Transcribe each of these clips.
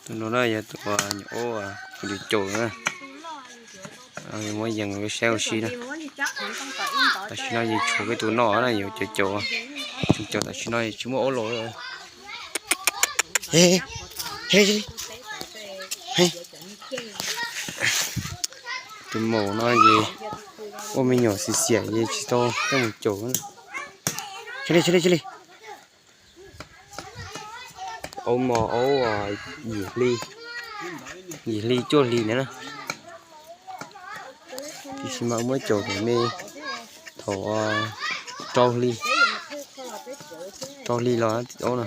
Tus no na yog tus nyuam aub kuv caum na. Muab yees saib ua si na. Tam sim no ces tshuav peb tus no na yuav caum caum. Caum tam sim no tsis muaj aub los. Tus maum no ces ua me nyuam xiam xiam ces tsis tau coj mus caum. Aub mos aub yim hli, yim hli cuaj hli ntawd na. Tiam sis mas muab caum thaum me thaum rau hli, rau hli los aub no.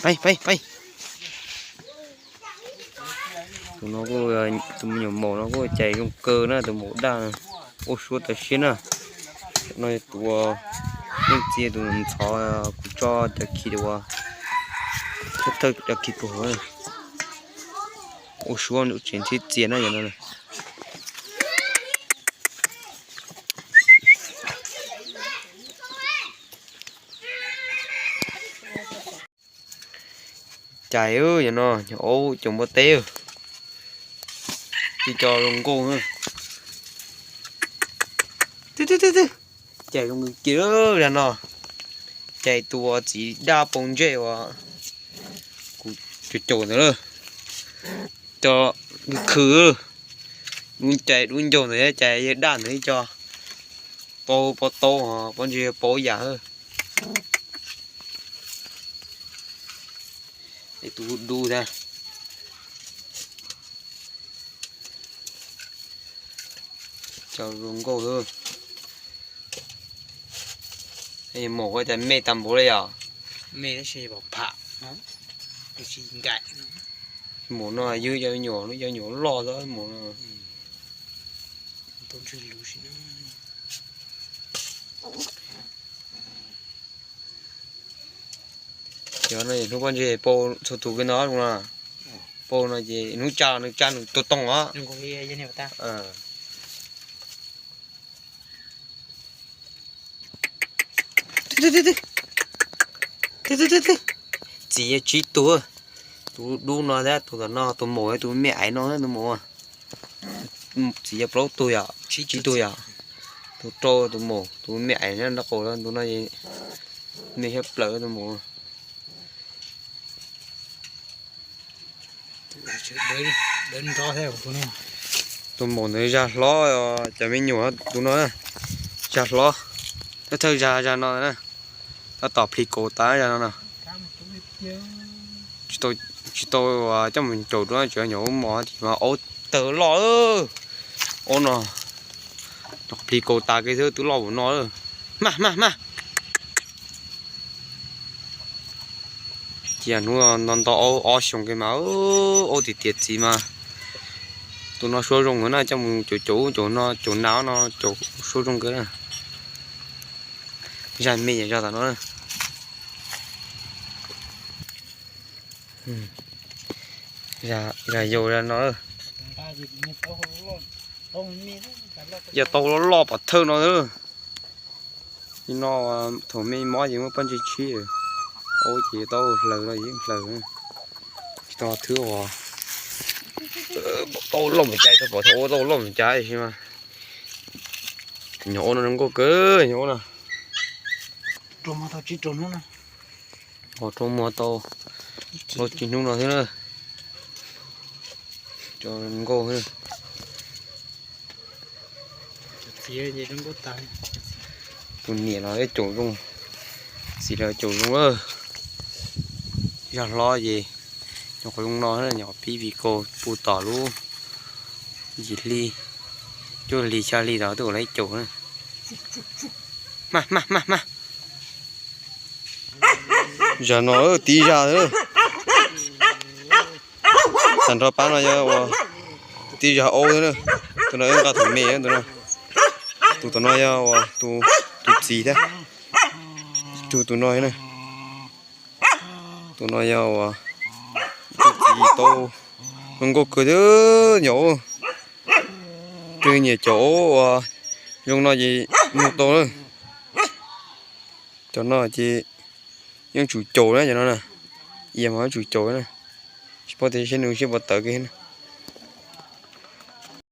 Peb peb peb. Tus no kuj, tus me nyuam maum no kuj cais zoo kawg na, tus maum daj ua suab tawv siab na. No tus yeej txia tus ntxhov kuv tso cov khi ua thawj thawj cov khi puag hauv. Ua suab tseem txhib txia na yom no. Cais yom no, nyuam aub caum npua teb. Tib co zoo nkauj. Cais zoo kiag zag no. Cais tus txiv daj pov ntsej uas kuv caum caum ntawd lawm. Co khwv, dub cais dub ncaug ntawd cais yawg daj ntawd ib co. Pau pov tau, pov ntsej pau yam. Es tus dub thiab. Cov zoo nkauj. Maum ua cas me tag npaum li os. Maum no ywg cov nyuam, cov nyuam loj xwb maum no. Cov no hnub poj ntxoog pau txhua tus kiag no zoo no. Pau no ces hnub tsa nws tsa nws tus toog os. Txiv yog tsib tug, tus dub no thiab tus tom no, tus maum tus me aiv no tus maum. Txiv yog plaub tug yom, tsib tug yom. Tus rau tus maum, tus me aiv nyob nraub qaum, tus no me thiab plaws tus maum. Tus maum ntawd zag hlob, cov me nyuam tus no zag hlob, thawj thawj zag zag no na, tab tom plis kaus tas zag no na. Tsis tau coj mus caum dua, tsuas nyuam aub mos tim mas aub tawg loj. Aub no plis kaus tas kiag xwb twb loj npaum no. Maj maj maj. Cia hnub no nto aub ob xyoos kiag mas aub tiav tiav txiv mas. Tus no suab zoo na, coj mus caum caum caum no caum nas no caum suab zoo kawg na. Zag me zag tom no. Zag yau zag no. Yog tau loj loj pov thawj no. Li no thaum me mob ces muab poj ntsis tshib, aub ces tau hlaws los yeej hlaws. Tsis tau thwb os. Tau loj mus cas, tau pom thaum ua tau loj mus cas sis mas. Nyuam aub no zoo nkauj kawg nyuam aub no. Ho rau muag tau tau tsis hnub no xwb na. Cov zoo nkauj. Tus niam los caum zoo, txiv los caum zoo. Zag hlob ces nyuam qhuav zoo no, nyuam pib pis kaus pw tom lub yim hli, cuaj hli xya hli tod twb ua lawv caum na. Maj maj maj maj. Zag no tib zag. Tag nrho pab no yog ua tib zag aub thiab na. Tus no wb nqa thaum me tus no. Tus tom no yog ua tus txiv thiab. Tus tus no na. Tus no yog ua tus txiv tau zoo nkauj kawg thiab nyuam aub. Twb nyiam cov aub ua zoo no ces nyuj tau na. Cov no ces Yeej tsum caum na cov no na. Iav mas yeej tsum caum na. Tsis paub tias seb nws siab puas tawv kiag na.